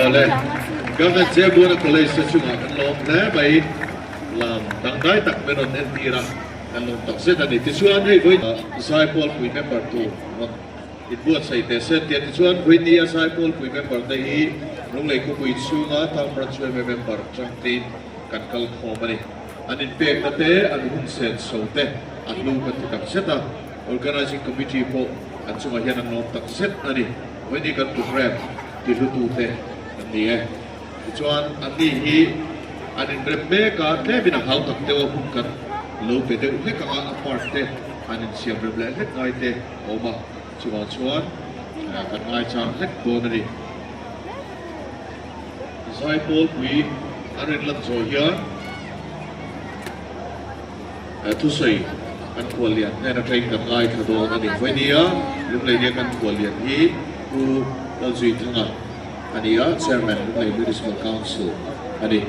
Awle, Governor Jebuna College te chungah kan lawm hle mai, lam dangdai tak min rawn entir a, kan lawm tak zet a ni. Tichuan hei vawi Zaipawlpui member tur rawn inbuatsaih teh se tia tichuan vawi nia Zaipawlpui member te hi Lunglei khawpui chhunga Town Branch yma member tangtein kan kal khawm a ni. An inpekna te, an hun senso te a hlu kan ti tak zet a, Organizing Committee pawh an chungah hian an lawm tak zet a ni. Vawiin kan programme tihlutute an ni e. Tichuan, anni hi an inrem mek a, tlemin a hau tak deuh a hun kan lo pe deuh hlek ang a, a part te an insiam rem leh hlek ngai te a awm a, chuvang chuan kan ngaichang hlek dawn a ni. Zaipawlpui an rawn lan zawh hian thusawi kan khuallian hnen atangin kan ngaithla dawn a ni. Vawinia Lungleinia kan khuallian hi Pu Lalzuithanga a ni a, Chairman Lunglei Municipal Council a ni.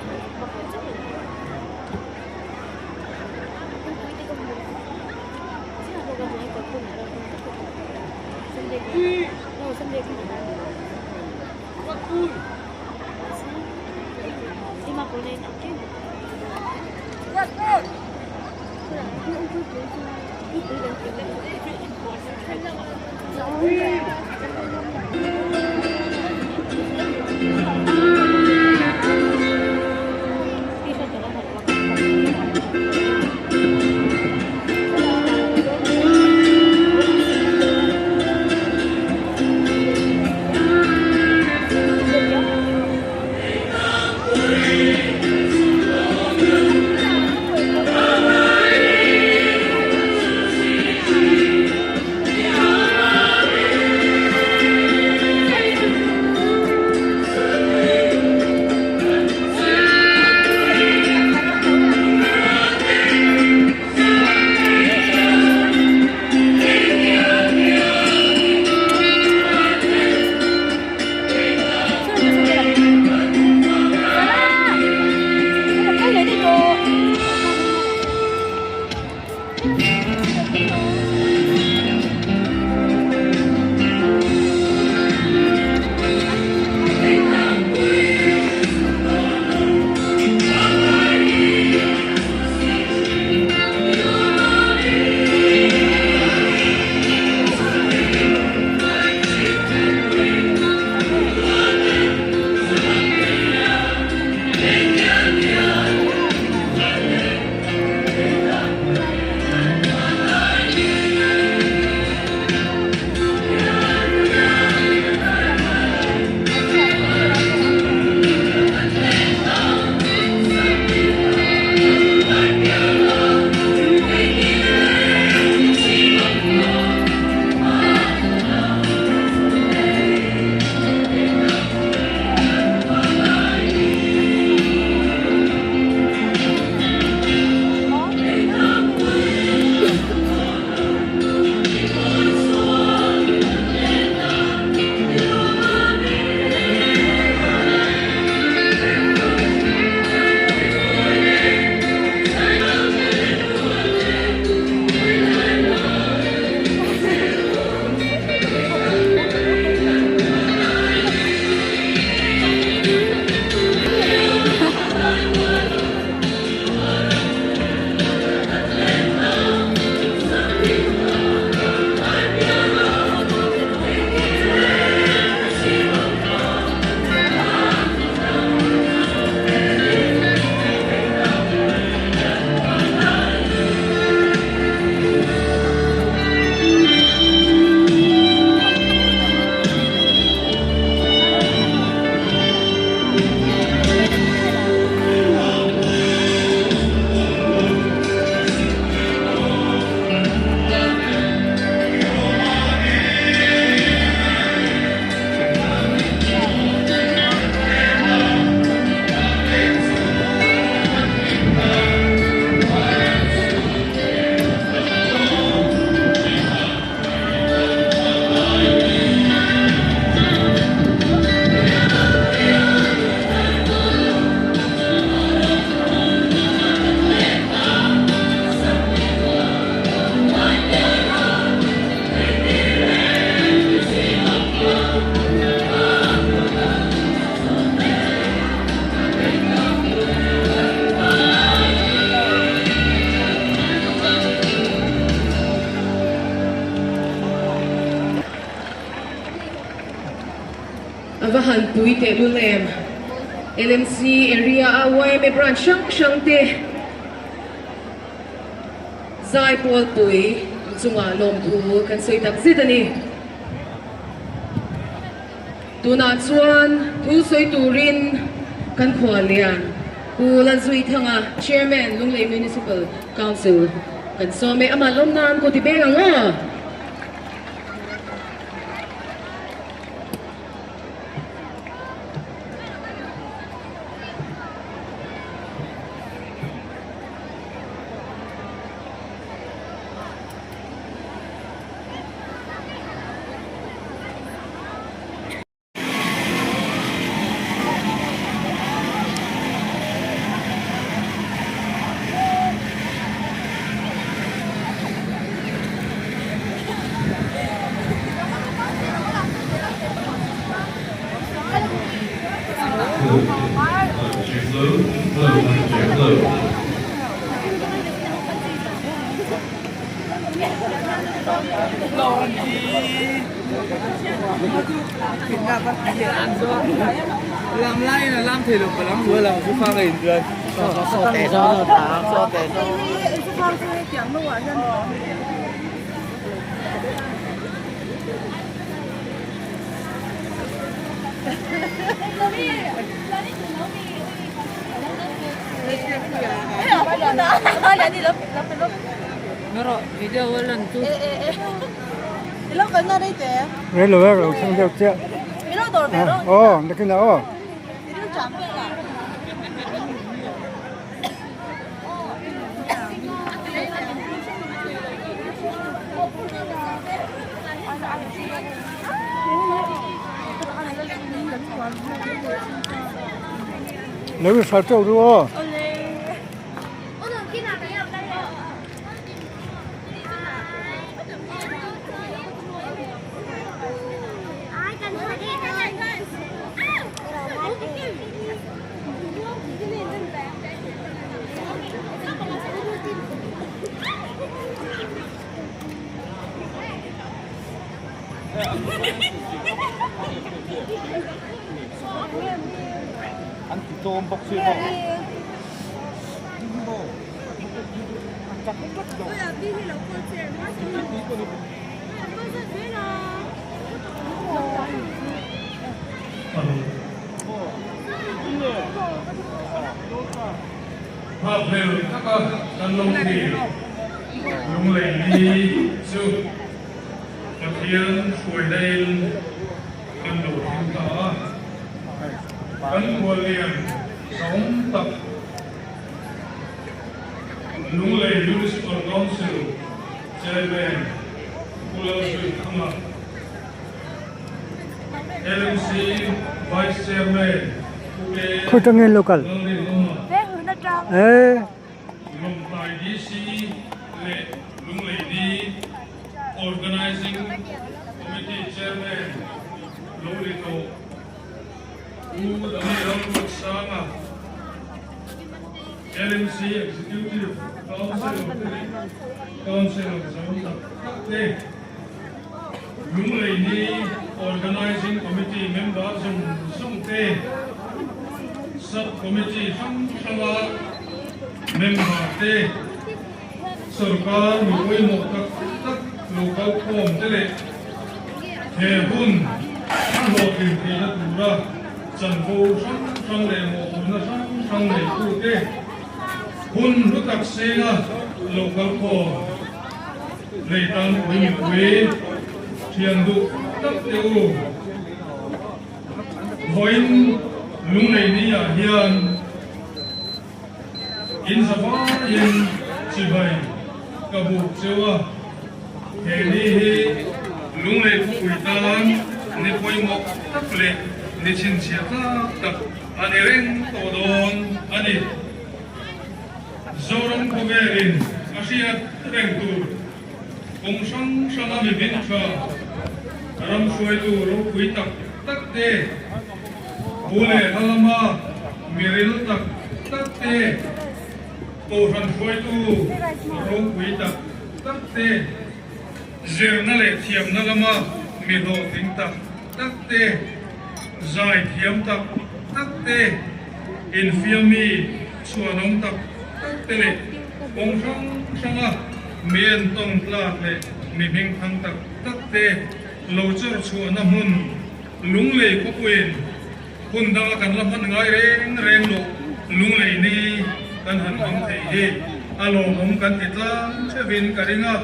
A va han pui teh lul em? LMC area a yma branch hrang hrang te zai pawl pui chungah lawmthu kan sawi tak zet a ni. Tunah chuan thu sawi turin kan khuallian Pu Lalzuithanga, Chairman, Lunglei Municipal Council kan sawm e. Amah lawm nan ku ti beng ang aw. Nghakhlel taka kan lo thlir Lunglei ni chu Pathian hruaina-in kan lo thleng ta a, kan khuallian zahawm tak Lunglei Municipal Council Chairman Pu Lalzuithanga, LMC Vice Chairman Pu K Lalrinawma, Lawngtlai DC leh Lunglei D Organising Committee Chairman Lolito Pu Daniel Ruatsanga, LMC Executive Councillor te leh Councillor zo tak tak te, Lunglei Ni Organising Committee member zawng zawng te, Sub Committee hrang hranga member te, Sorkar mi pawimawh tak tak lo kal khawm te leh he hun a hlawhtlin theihna tura chanvo hrang hrang leh mawhphurhna hrang hrang neitute hun hlu tak senga lo kal khawm leitan pui mipui thian duh tak te u. Vawiin Lunglei ni ah hian In zavaiin chibai ka buk cheu a, he ni hi Lunglei khawpui tan ni pawimawh tak leh ni chhinchhiah tlak tak a ni reng tawh dawn a ni. Zoram khawvelin a hriat reng tur kawng hrang hranga mi hming tha ram hruaitu ropui tak tak te, Bu leh hla lama miril tak tak te, Kohhran hruaitu ropui tak tak te, zirna leh thiamna lama mi hlawhtling tak tak te. Zai thiam tak tak te, infiammi chhuanawm tak tak te leh kawng hrang hranga mi entawn tlak leh mi hmingthang tak tak te lo chawr chhuahna hmun Lunglei khawpuiin hun danga kan la hman ngai reng reng loh Lunglei ni kan han hmang thei hi a lawmawm kan ti tlang theuhin ka ring a,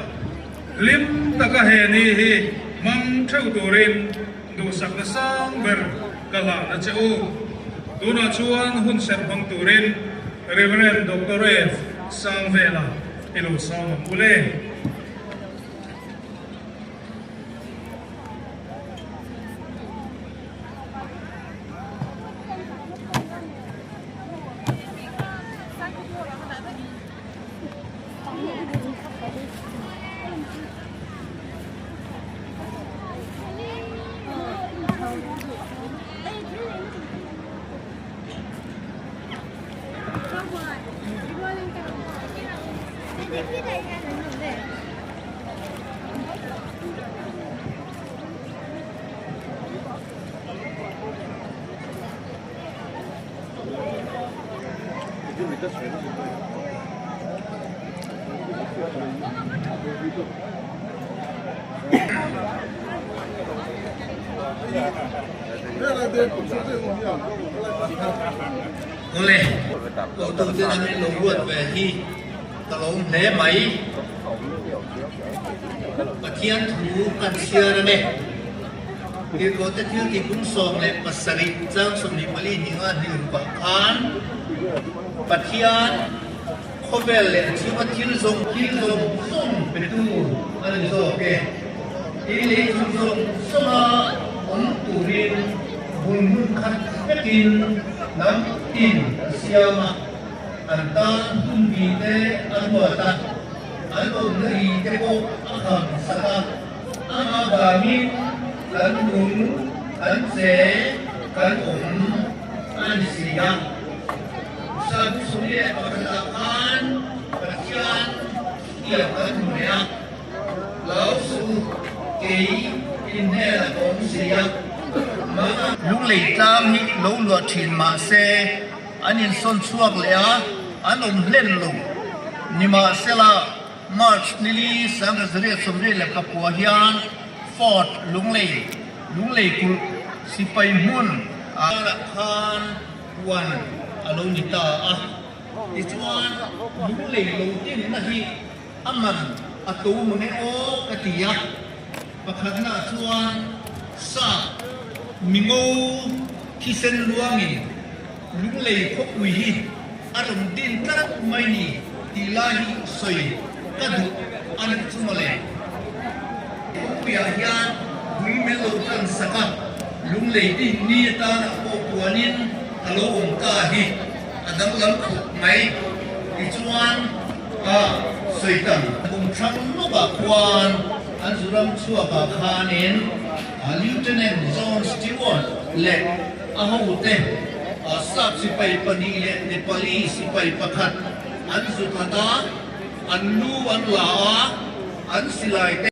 hlim taka he ni hi hmang theuh turin Duhsakna sang ber ka hlan a che u. Tunah chuan hun serh hmang turin Rev. Doctor F. Sangvela i lo sang ang u le. Awle, Kohtute an in lo ruat ve hi ka lawm hle mai. Pathian thu kan chhiar a ni. Tirhkohte thil tih kum 17 chang 24 hninga hniur pah khan Pathian khawvel leh a chhunga thil zawng thil zawng zawng petu a ni zawk e. Thil lei chung zawng zawnga awm turin bul hmun khat vekin hnam tin a siam a, an tan hun bi te a ruat a, an awmna ri te pawh a kham sak a. Amah vangin kan nung, kan che, kan awm a ni si a. Sabu 11 ah khan Pathian thutiam kan hmu leh a, Hlau suh u, kei in hnenah ka awm si a. Lunglei tlang hi lo luah thin mah se an insawn chhuak leh a, an awm hlen lo. Nimahsela, March nili 1979 hian Fort Lunglei, Lunglei kulh sipai hmun ah khan huan a lo ni ta a. Tichuan Lunglei lo dinna hi a man a to mange aw ka ti a. Pakhatna chuan sap mingo thisen luangin Lunglei khawpui hi a rawn din tlat mai ni tih lai hi sawi ka duh a nih chu mawle. Khawpuiah hian bul min lo tan sak a, Lunglei din ni atana pawh puanin a lo awm ta hi a danglam khawp mai. Tichuan a sawi tam. Kum hrang lawkah khuan an zu ram chhuakah khanin Lieutenant John Stewart leh A hote, Sap sipai pahnih leh Nepali sipai pakhat an zu khat a, an lu an la a, an silai te.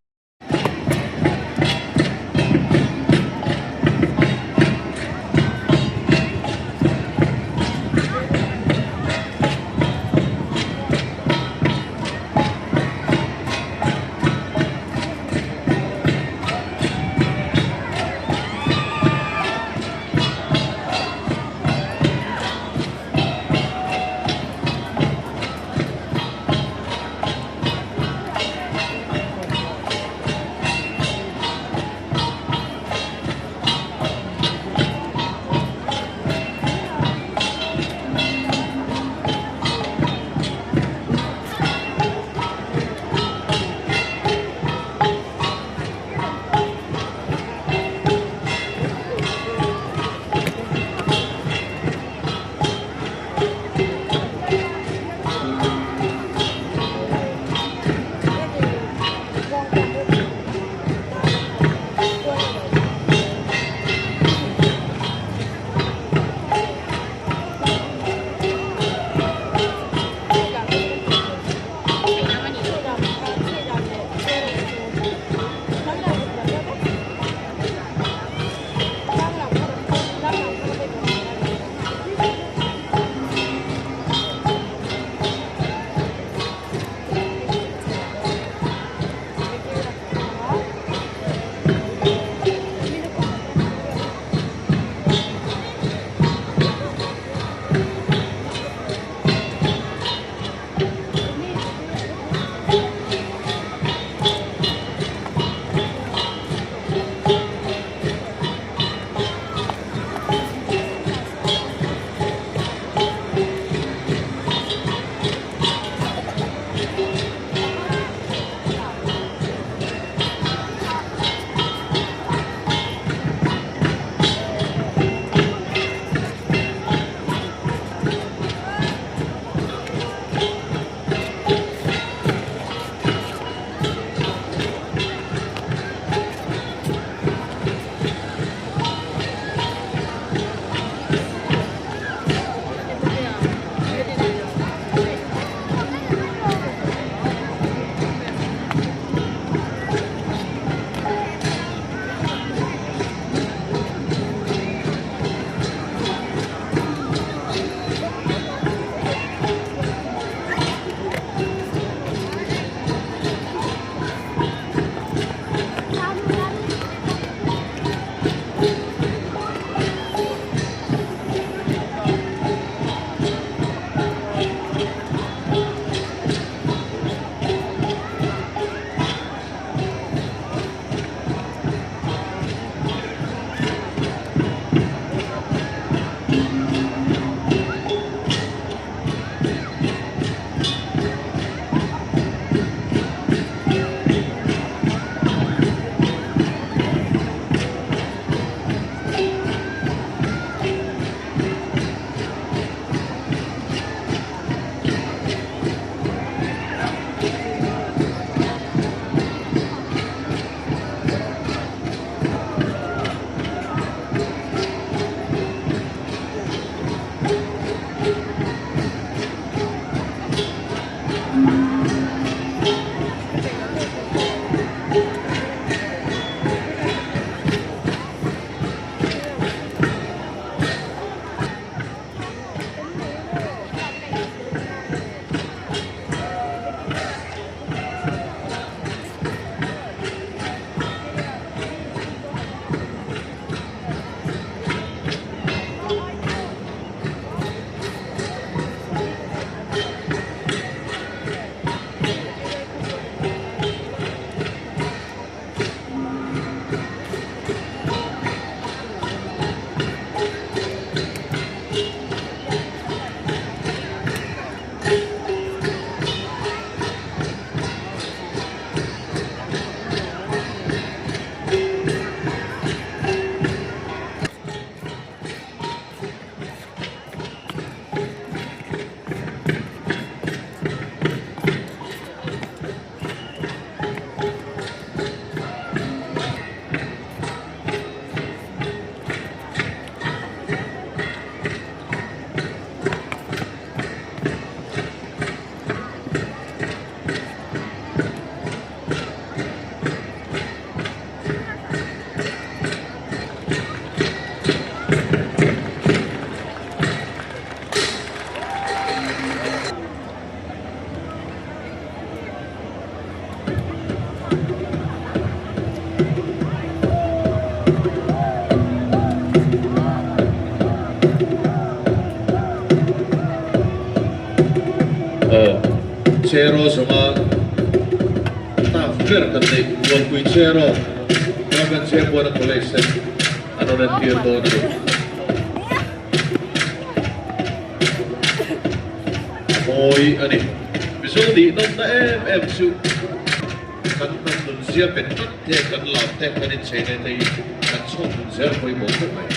Cheraw zawnga staff ber kan neih Bualpui Cheraw Government Zehmuana College te an rawn entir dawn a ni. A mawi a ni. Mizo nih nawmna em em chu kan hnam nun zia bet tlat te, kan lam te, kan inchei leh te hi kan chhawm nun zel pawimawh khawp mai.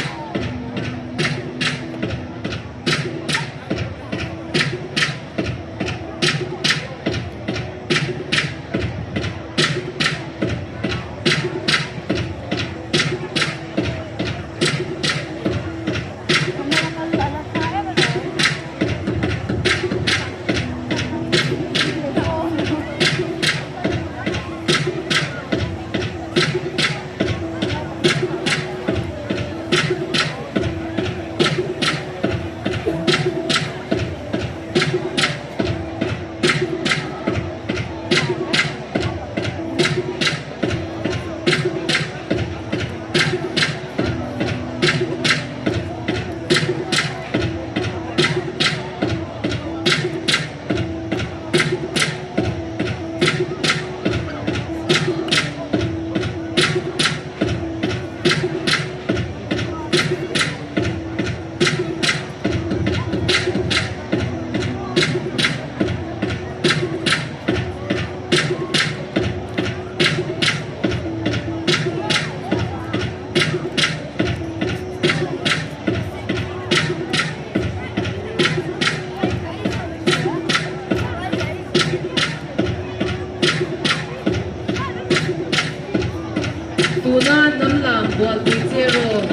Tuna hnam lam bualpui che rawh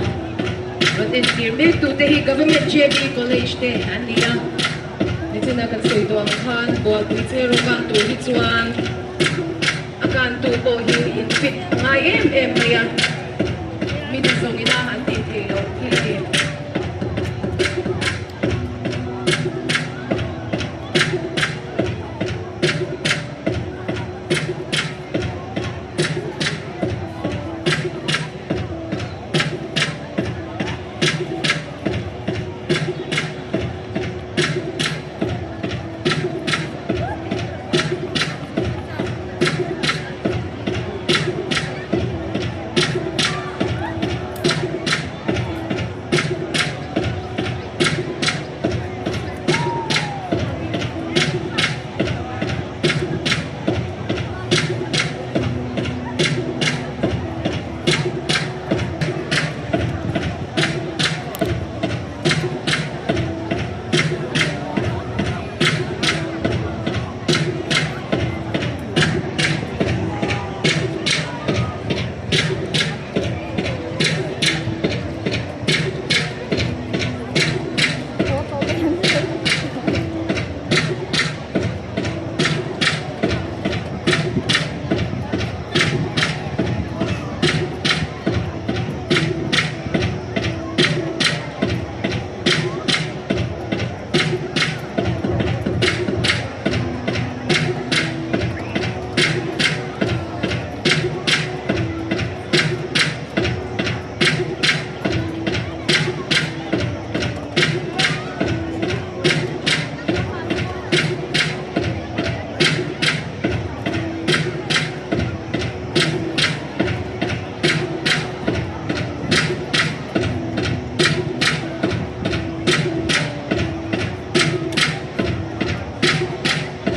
rawn entir mek tute hi Government JB College te an ni a, nichina kan sawi tawh ang khan bualpui che rawh kan tur hi chuan a kantu pawh hi in fit a ngai em em mai a, mi na zawng ina an tih theih loh thil a ni.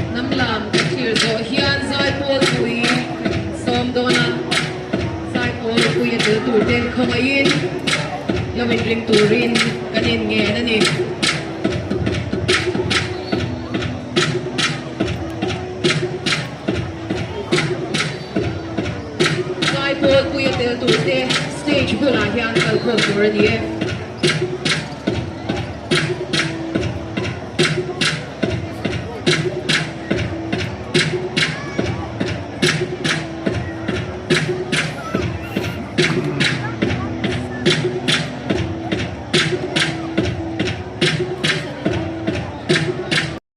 Hnam lam ka thlir zawh hian zaipawl pui kan sawm dawn a, zaipawl pui a tel tur te khawngaihin lo inring turin kan inngen a ni. Zaipawl pui a tel tur te stage bulah hian kalkhawm tur a ni e.